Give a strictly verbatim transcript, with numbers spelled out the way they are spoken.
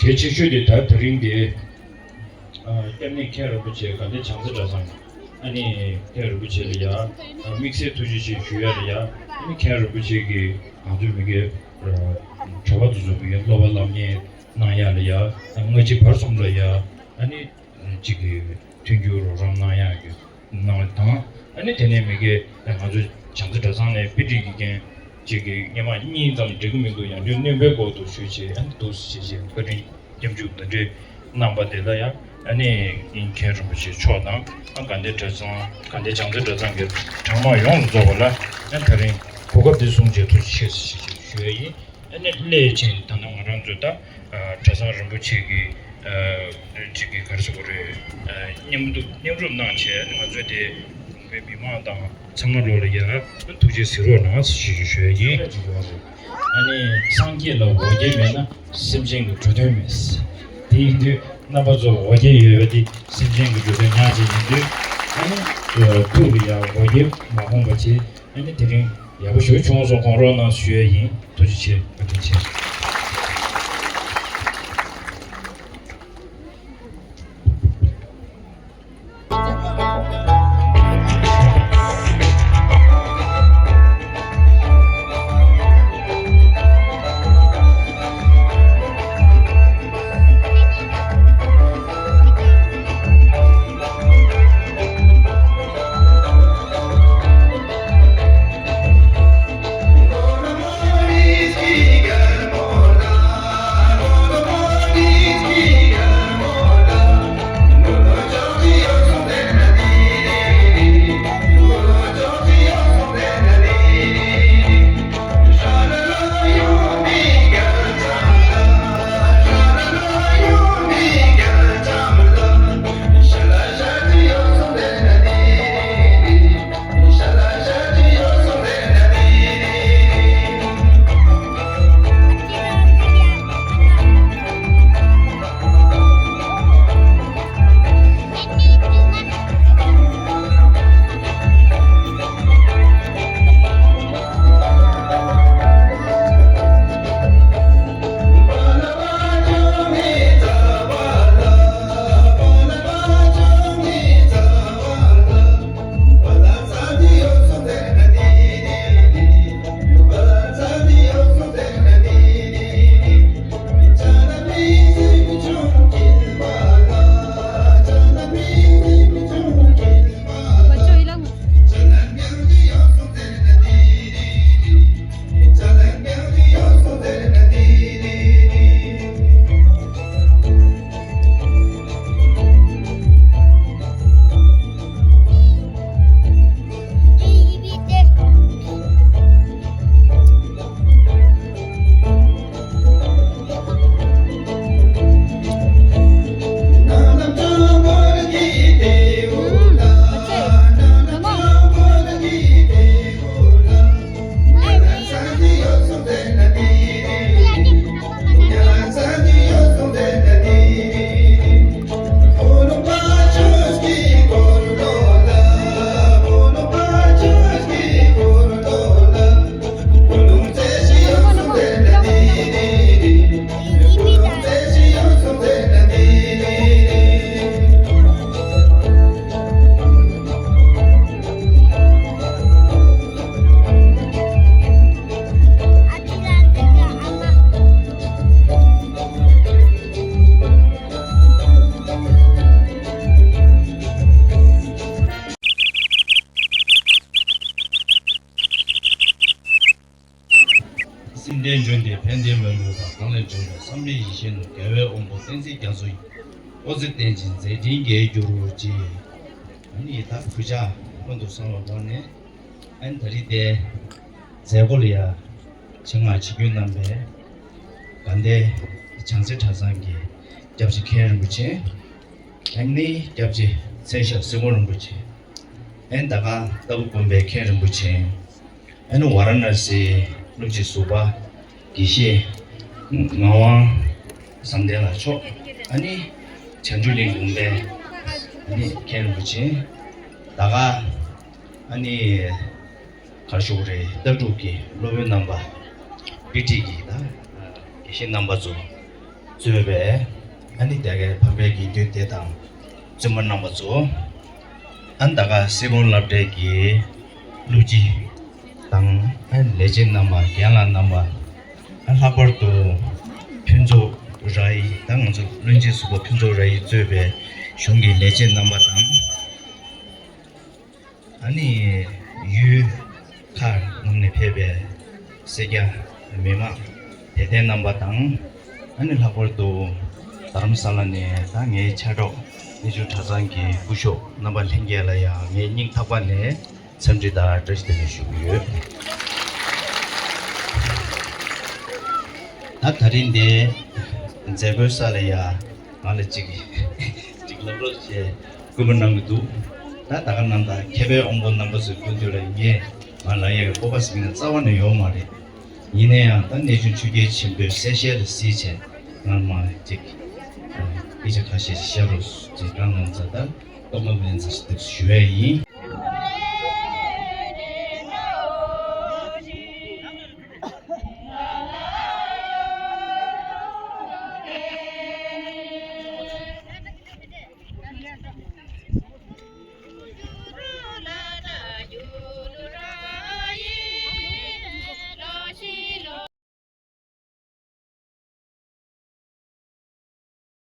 གལ་ཆེ་ཤོས་དེ་ད་དེ་རིང་འདི། ཨ། སྐྱབས་གནས་མཁན་རིན་པོ་ཆེ་དགའ་ལྡན་བྱང་རྩེ་གྲྭ་ཚང་། ཨ་ནི་མཁན་རིན་པོ་ཆེ་ལ་ཡ། ཨ། དམིགས་བསལ་ཐུགས་རྗེ་ཆེ་ཞུ་ཡ་ལ་ཡ། ཨ་ནི་མཁན་རིན་པོ་ཆེ་གིས་ང་ཚོ་མི་སྒེར་གྲྭ་པ་དེ་ཚོ་མི་སྒེར་སློབ་པ་སློབ་གཉེར་གནང་ཡ་ལ་ཡ། ཨ། སྔ་ཕྱི་བར་གསུམ་ལ་ཡ། ཨ་ནི་གཅིག་གི་མཐུན་འགྱུར་རོགས་རམ་གནང་ཡ་གི་གནང་བ་དང་། ཨ་ནི་དེ་ནས་མི་སྒེར་ང་ཚོ་བྱང་རྩེ་གྲྭ་ཚང་ནས་དཔེ་ཁྲིད་ཀྱི་འགན་གཅིག་གི་སྔོན་མ་གཉིས་ཙམ་འགྲིག་གི་མི་འདུག་ཡང་སྒྲོན་སྣོན་པའི་སྐོར་དུ་ཞུས་བྱས། ཨ་ནི་འདུག་སེ་བྱས་བྱས་བཀའ་དྲིན་སྐྱབས་འཇུག་བརྡ་སྤྲོད་གནང་བ་དེ་ལ་ཡང་། ཨ་ནི་མཁན་རིན་པོ་ཆེ་མཆོག་དང་། ཨ། དགའ་ལྡན་གྲྭ་ཚང་། དགའ་ལྡན་བྱང་རྩེ་གྲྭ་ཚང་གི་གྲྭ་དམངས་ཡོངས་ལ་རྫོགས་པ་ལ། ཨ། དེ་རིང་གོ་སྐབས་འདི་བཟུང་བྱས་ཐུགས་རྗེ་ཆེ་ཞེས་ཞུ་ཡ་ཡིན། ཨ་ནི་སླད་ཕྱིན་ད་ལྟ་ང་རང་ཚོས་ད། ཨ། གྲྭ་ཚང་རིན་པོ་ཆེ་གི། ཨ། ཅིག་གི་ག་རེ་ཟེར་དགོས་རེད། ཨ། མཉམ་དུ་མཉམ་རུབ་གནང་བྱས། ཨ་ནི་ང་ཚོའི་དེ་ཁོང་པའི་མི་མང་དང་ཚང་མ་ལོ་ལ་ཡ་ཐུགས་རྗེ་གཟིགས་རོགས་གནང་ཞེས་ཞུ་ཡ་ཡིན། ཅིག་ཡོད་རེད། ཨ་ནི་སངས་རྒྱས་ལ་འོ་བརྒྱལ་མེད་ན་སེམས་ཅན་གྱི་འགྲོ་དོན་མེད། དེ་ཡིན་དུས་རྣམ་པ་ཚོ་འོ་བརྒྱལ་ཡོད་པ་དེ་སེམས་ཅན་གྱི་འགྲོ་དོན་ཉག་གཅིག་ཡིན་དུས། ཨ་ནི་ཐུགས་ལ་ཡ་འོ་བརྒྱལ་མ་འོངས་པ་བྱེད། ཨ་ནི་དེ་རིང་ཡག་པོ་ཞེ་པོ་བྱུང་སོང་། དགོངས་རོགས་གནང་ཞུ་ཡ་ཡིན། ཐུགས་རྗེ་ཆེ། བཀའ་དྲིན་ཆེ། སེམས་ལྡན་འབྱོན་ཏེ་ཕན་བདེའི་མོས་གུས་དང་། གང་ལས་བྱུང་བའི་བསམ་པའི་ཡིད་བཞིན་ནོར། རྒྱལ་བའི་དབང་པོ་བསྟན་འཛིན་རྒྱ་མཚོ་ཡི། འོད་ཟེར་བརྟན་ཅིང་མཛད་འཕྲིན་རྒྱས་གྱུར་ཅིག་ཨ་ནི་ད་གུས་ཕྱག་ཀུན་ཏུ་བཟང་བའི་སྒོ་ནས། ཨ་ནི་ད་རེས་དེ་མཛད་སྒོ་ལ་ཡ་ཆེད་མངགས་ཆིབས་བསྒྱུར་གནང་བའི་དགའ་ལྡན་བྱང་རྩེ་གྲྭ་ཚང་གི་སྐྱབས་རྗེ་མཁན་རིན་པོ་ཆེ། ཨ་ནི་སྐྱབས་རྗེ་མཚན་ཞབས་སྲིད་སྐྱོང་རིན་པོ་ཆེ། ཨ་ནི་ད་ག་ལྟ་བུ་དགོན་པའི་མཁན་རིན་པོ་ཆེ། ཨ་ནི་ཝཱ་ར་ཎ་སིའི་སློབ་སྤྱི་ཟུར་པ་དགེ་བཤེས་ངག་དབང་བསམ་གཏན་ལགས་མཆོག་ཨ་ནི་བྱང་ཆུབ་གླིང་དགོན་པའི་ཨ་ནི་མཁན་རིན་པོ་ཆེ། ད་ག་ཨ་ནི་གར་ཞུགས་རེད། ལྟ་གྲུབ་ཀྱི་སློབ་དཔོན་རྣམ་པ། དཔེ་ཁྲིད་ཀྱི་ད་དགེ་བཤེས་རྣམ་པ་ཚོ། གཙོས་པའི་ཨ་ནི་དེ་གའི་ཕ་མའི་དགེ་འདུན་སྡེ་དང་བཙུན་མ་རྣམ་པ་ཚོ། ཨ་ནི་ད་ག་སྲིད་སྐྱོང་སློབ་གྲྭའི་གི་སློབ་སྤྱི་དང་ཨ་ནི་ལས་བྱེད་རྣམ་པ། རྒན་ལགས་རྣམ་པ། ཨ་ལྷག་པར་དུ་ཕུན་ཚོགས་ར་ཡི་ད་ང་ཚོ་བློན་ཆེན་ཟུར་པ་ཕུན་ཚོགས་ར་ཡི་གཙོས་པའི་གཞུང་གི་ལས་བྱེད་རྣམ་པ་དང་། ཨ་ནི་ཡུལ་ཁག་ནང་ནས་ཕེབས་པའི་སེར་སྐྱ་མི་མང་དད་ལྡན་རྣམ་པ་དང་། ཨ་ནི་ལྷག་པར་དུ་རྡ་རམ་ས་ལ་ནས་ད་ངའི་ཕྱག་རོགས་གནས་ཆུང་གྲྭ་ཚང་གི་སྐུ་ཞབས་རྣམ་པ་ལྷན་རྒྱས་ལ་ཡང་ངའི་སྙིང་ཐག་པ་ནས་འཚམས་འདྲི་དང་བཀྲ་ཤིས་བདེ་ལེགས་ཞུ་གི་ཡོད། ད་ད་རིང་འདི་མཛད་སྒོའི་ས་ལ་ཡ་ང་ལ་ཅིག་ཅིག་ལབ་རོགས་བྱས་སྐུལ་མ་གནང་གི་འདུག་ད་ད་ག་ནང་ད་མཁས་པའི་དབང་པོ་རྣམ་པ་ཚོའི་སྐུ་མདུན་ལ་ངས་ང་ལབ་ཡག་གི་སྤོབས་པ་ཟེར་མཁན་རྩ་བ་ནས་ཡོད་མ་རེད། ཡིན་ན་ཡང་ད་གནས་ཆུང་ཆོས་རྒྱལ་ཆེན་པོས་གསལ་བཤད་ལ་གཟིགས་བྱས་ང་མ་ཅིག་དཔེ་ཆ་ཁ་ཤས་ཤིག་བཤད་རོགས་ཅེས་བཀའ་གནང་ཙང་ད་རྟོགས་མ་མིན་ཙམ་ཞིག་འདུག་ཞུ་བ་ཡིན།